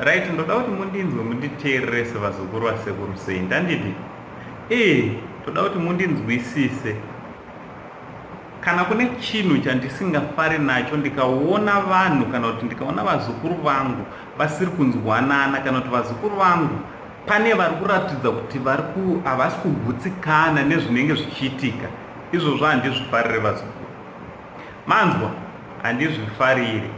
Right, ndoda kuti mundinzwe, munditeerere sevazukuru vaSekuru Saint, handiti? Ee, toda kuti mundinzwisise. Kana kune chinhu chandisingafari nacho, ndikaona vanhu kana kuti ndikaona vazukuru vangu vasiri kunzwanana, kana kuti vazukuru vangu pane vari kuratidza kuti vari havasi kugutsikana nezvinenge zvichiitika, izvozvo handizvifarire, vazukuru. Manzwa? Handizvifariri.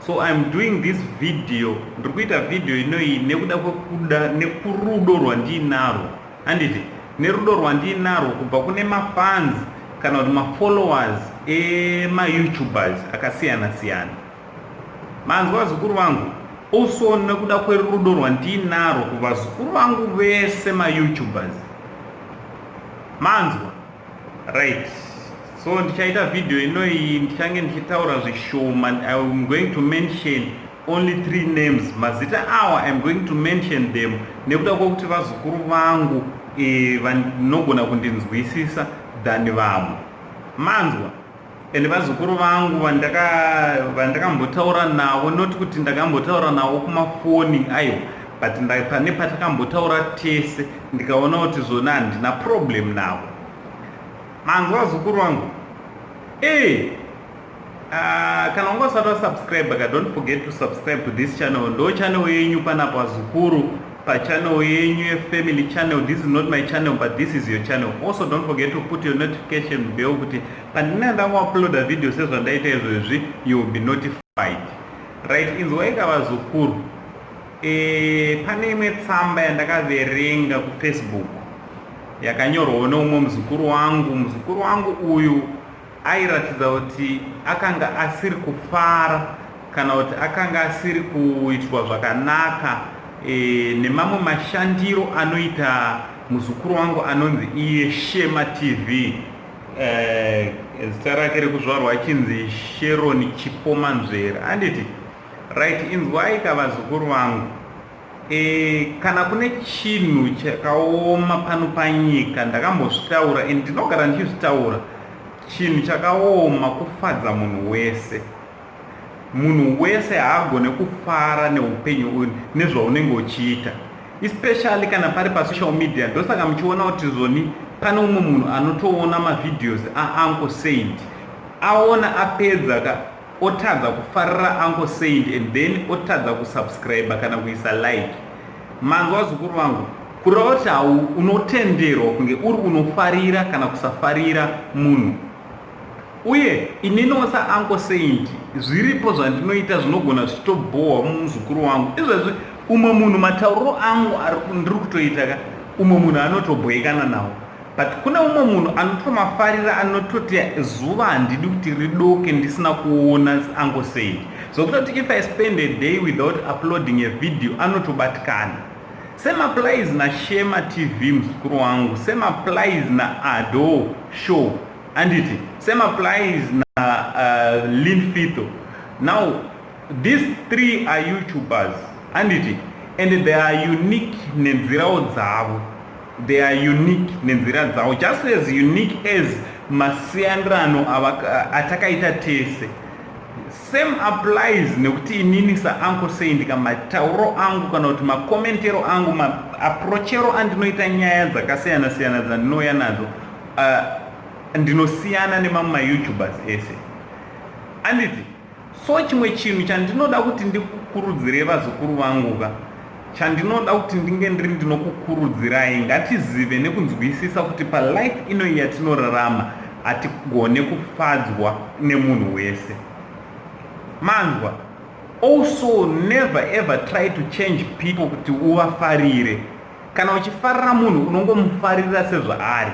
So I'm doing this video, ndiri kuita video inoyi nekuda kwekuda nekurudo rwandiinarwo, handiti? Nerudo rwandiinarwo kubva kune mafans kana kuti mafollowers emaYouTubers akasiyana siyana. Manzwa, vazukuru vangu? Also nekuda kwerudo rwandiinarwo kuvazukuru vangu vese maYouTubers. Manzwa? Right, so ndichaita video inoyi, ndichange ndichitaura zvishoma. I'm going to mention only three names, mazita awa I'm going to mention them nekuda kwekuti vazukuru vangu vanogona kundinzwisisa than vamwe. Manzwa? Ende vazukuru vangu vandakambotaura navo, not kuti ndakambotaura navo kumafoni, aiwa, but pane patakambotaura tese, ndikaona kuti zvona handina problem navo. Manzwa, vazukuru vangu? Kana wanga usati wasubscribe ka, don't forget to subscribe to this channel. Ndo channel yenyu panapa, vazukuru, pachannel yenyu yefamily channel. This is not my channel, but this is your channel. Also, don't forget to put your notification bell kuti pandinenge ndangouploada video sezvandaita izvozvi, you will be notified. Right, inzwaika, vazukuru. Pane imwe tsamba yandakaverenga kuFacebook yakanyorwawo neumwe muzukuru wangu. Muzukuru wangu uyu airatidza kuti akanga asiri kufara kana kuti akanga asiri kuitwa zvakanaka nemamwe mashandiro anoita muzukuru wangu anonzi iye Shema TV, zita rake rekuzvarwa achinzi Sharon Chipomanzvera, handiti? Right, inzwai kavazukuru vangu. Kana kune chinhu chakaoma pano panyika, ndakambozvitaura and ndinogara ndichizvitaura, chinhu chakaoma kufadza munhu wese. Munhu wese haagone kufara neupenyu nezvaunenge uchiita, especially kana pari pasocial media. Ndosaka muchiona kuti zvoni pane umwe munhu anotoona mavideos aUncle Saint, aona, apedza ka, otadza kufarira Uncle Saint and then otadza kusubscribe kana kuisa like. Manzwa, vazukuru vangu? Kureva kuti hau unotenderwa kunge uri unofarira kana kusafarira munhu. Uye ininiwo saUncle Saint, zviripo zvandinoita zvinogona zvichitobhohwa muzukuru wangu izvezvi. Umwe munhu, matauriro angu ndiri kutoita ka, umwe munhu anotobhoekana nawo, but kune umwe munhu anotomafarira, anototi zuva handidi kuti ridoke ndisina kuona Uncle Saint. Zokutoti if I spend a day without uploading a video, anotobatikana. Same applies naShema TV, muzukuru wangu. Same applies naAdo Show, handiti? Same applies na Linfito. Now these three are YouTubers, handiti? And they are unique nenzirawo dzavo. They are unique nenzira dzavo, just as unique as masiyanirano atakaita tese. Same applies nekuti inini saUncle Saint kamatauro angu kana kuti makomentero angu, maapproachero andinoita nyaya dzakasiyana siyana dzandinouya nadzo, ndinosiyana nemamwe maYouTubers ese, handiti? So chimwe chinhu chandinoda kuti ndikukurudzire, vazukuru vangu ka, chandinoda kuti ndinge ndiri ndinokukurudzirai, ngatizive nekunzwisisa kuti palife inoyi yatinorarama hatigone kufadzwa nemunhu wese. Manzwa? Also, never ever try to change people kuti uvafarire. Kana uchifarira munhu, unongomufarira sezvaari.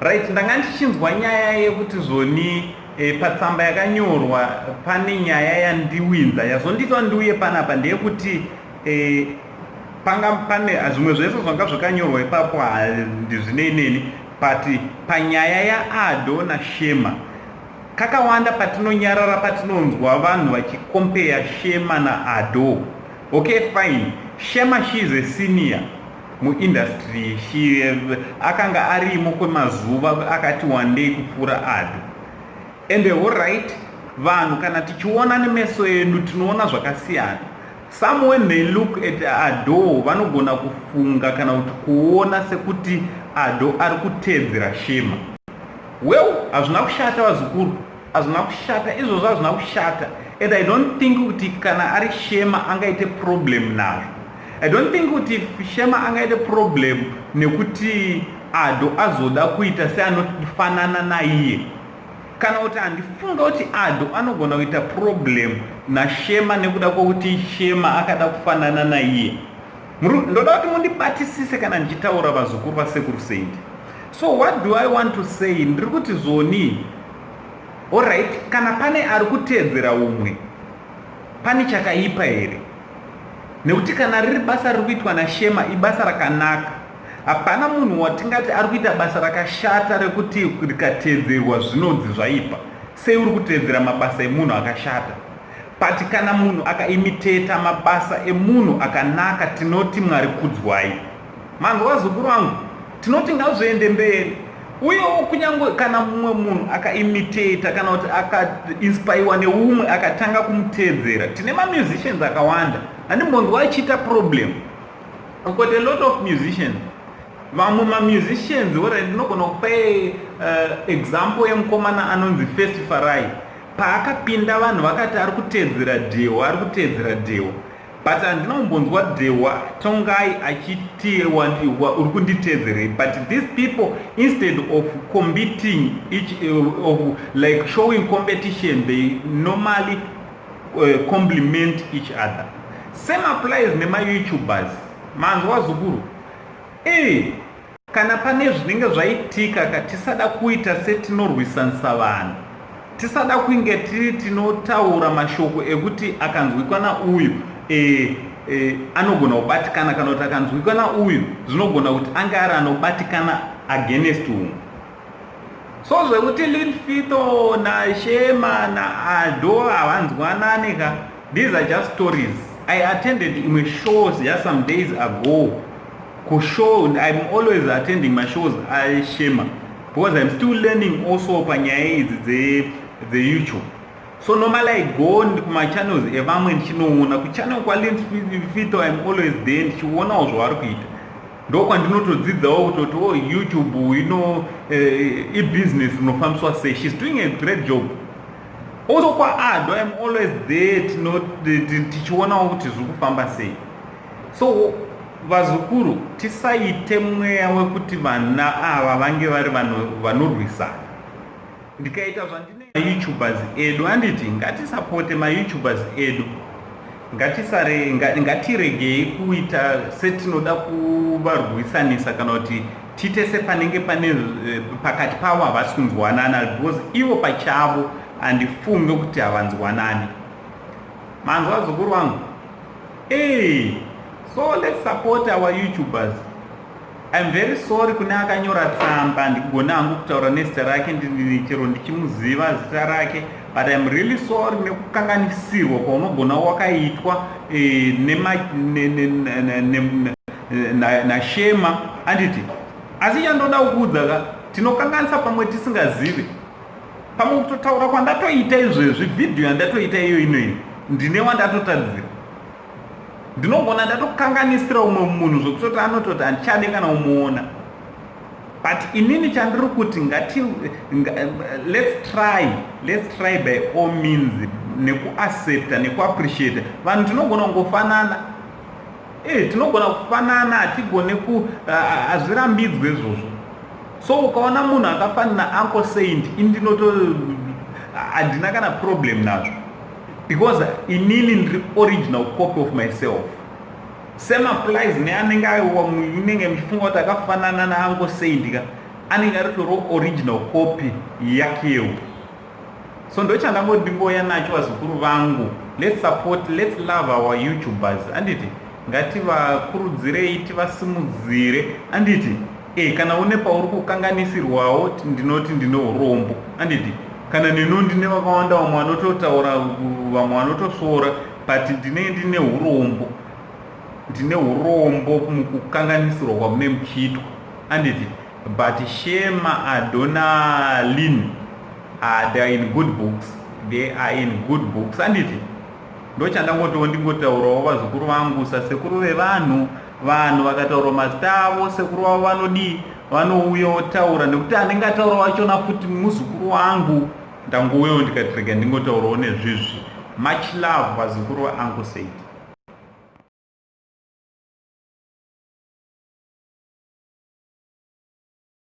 Right, ndanga ndichinzwa nyaya yekuti zvoni patsamba yakanyorwa pane nyaya yandiwinza, yazondiita ndiuye panapa, ndeyekuti panga pane zvimwe zvese zvanga zvakanyorwa ipapo, handizvinei neni, but panyaya yaAdo naShema, kakawanda patinonyarara patinonzwa vanhu vachikompeya Shema naAdo. Okay, fine, Shema, she is a senior muindustry. She akanga arimo kwemazuva akati wandei kupfuura Ado. And alright, vanhu kana tichiona nemeso edu tinoona zvakasiyana. Some, when they look at Ado, vanogona kufunga kana kuti kuona sekuti Ado ari kuteedzera Shema. Well, hazvina kushata, vazukuru, hazvina kushata izvozvo, hazvina kushata. And I don't think kuti kana ari Shema angaite problem nazvo. I don't think kuti Shema angaite problem nekuti Ado azoda kuita seanofanana naiye, kana kuti handifunga kuti Ado anogona kuita problem naShema nekuda kwokuti Shema akada kufanana naiye. Ndoda kuti mundibatisise kana ndichitaura, vazukuru vaSekuru Saint. So what do I want to say? Ndiri kuti zvoni, alright, kana pane ari kuteedzera umwe, pane chakaipa here? Nekuti kana riri basa riri kuitwa naShema, ibasa rakanaka. Hapana munhu watingati ari kuita basa rakashata rekuti rikateedzerwa zvinonzi zvaipa. Sei uri kuteedzera mabasa emunhu akashata? But kana munhu akaimiteta mabasa emunhu akanaka, tinoti Mwari kudzwai. Manzwa, vazukuru vangu? Tinoti ngazviende mberi. Uyewo kunyange kana mumwe munhu akaimiteta kana kuti akainspaiwa neumwe, akatanga kumuteedzera, tine mamusicians akawanda, handimbonzwa achiita problem. Got a lot of musicians, vamwe mamusicians. Alright, ndinogona kupai example yemukomana anonzi First Farai. Paakapinda, vanhu vakati ari kuteedzera Dhewa, ari kuteedzera Dhewa, but handina kumbonzwa Dhewa Tongai achiti uri kunditeedzerei. But these people, instead of competing each, of like showing competition, they normally compliment each other. Same applies nemaYouTubers. Manzwa, zukuru? E, kana pane zvinenge zvaitika ka, tisada kuita setinorwisanisa vanhu, tisada kunge tiri tinotaura mashoko ekuti akanzwikwa nauyu anogona kubatikana, kana kuti akanzwikwa nauyu zvinogona kuti ange ari anobatikana against umwe. So zvekuti Linfito naShema naAdo havanzwanani ka, these are just stories. I attended imwe shows just some days ago kushow. I'm always attending my shows aShema because I'm still learning also panyaya idzi dzeYouTube. So normally I go kumachannels evamwe ndichinoona. Kuchannel kwaLinfito I'm always there ndichionawo zvavari kuita. Ndokwandinotodzidzawo kutoti o oh, YouTube ino ibusiness rinofambiswa sei. She's doing a great job. Also kwaAdo I'm always there tichionawo kuti zviri kufamba sei. So vazukuru, tisaite mweya wekuti vana ava vange vari vanhu vanorwisana. Ndikaita zvandine maYouTubers edu, handiti? Ngatisapote maYouTubers edu. Ngatiregei kuita setinoda kuvarwisanisa, kana kuti tiite sepanenge pane pakati pavo havasi kunzwanana, because ivo pachavo handifunge kuti havanzwanani. Manzwa, vazukuru vangu? Hey, so let's support our YouTubers. I'm very sorry kune akanyora tsamba. Ndigona hangu kutaura nezita rake, chero ndichimuziva zita rake, but I'm really sorry nekukanganisirwa kwaunogona wakaitwa naShema, handiti? Asi chandoda kukuudza ka, tinokanganisa pamwe tisingazivi. Pamwe kutotaura kwandatoita izvezvi, vhidhiyo yandatoita iyo inoyi, ndine wandatotadzira. Ndinogona ndatokanganisira umwe munhu zvekutoti anototi handichade kana umuona. But inini chandiri kuti, ngati let's try by all means nekuaccepta, nekuappreciata vanhu. Tinogona kungofanana, tinogona kufanana, hatigone ku hazvirambidzwe izvozvo. So ukaona munhu akafanana Uncle Saint, indinoto handina kana problem nazvo, because inini ndiri original copy of myself. Same applies neanenge unenge muchifunga kuti akafanana naUncle Saint ka, anenge aritoriwo original copy yakewo. So ndochandangoti ndingoya nacho, vazukuru vangu. Let's support, let's love our YouTubers, handiti? Ngativakurudzirei, tivasimudzire, handiti? Kana une pauri kukanganisirwawo, ndinoti ndine urombo, handiti? Kana neno ndine vakawanda, vamwe vanototaura, vamwe vanotosvora, but ndinenge ndine urombo, ndine urombo mukukanganisirwa kwamune muchiitwa, handiti? But Shema, Ado naLin, they are in good books, they are in good books, handiti? Ndochandangotiwo ndingotaurawo vazukuru vangu sasekuru vevanhu. Vanhu vakataurwa mazita avo, sekuru vavo vanodii, vanouya otaura, nekuti anenge ataura wachona futi muzukuru wangu. Ndangouyawo ndikati rega ndingotaurawo nezvizvi. Much love, vazukuru vaUncle Said.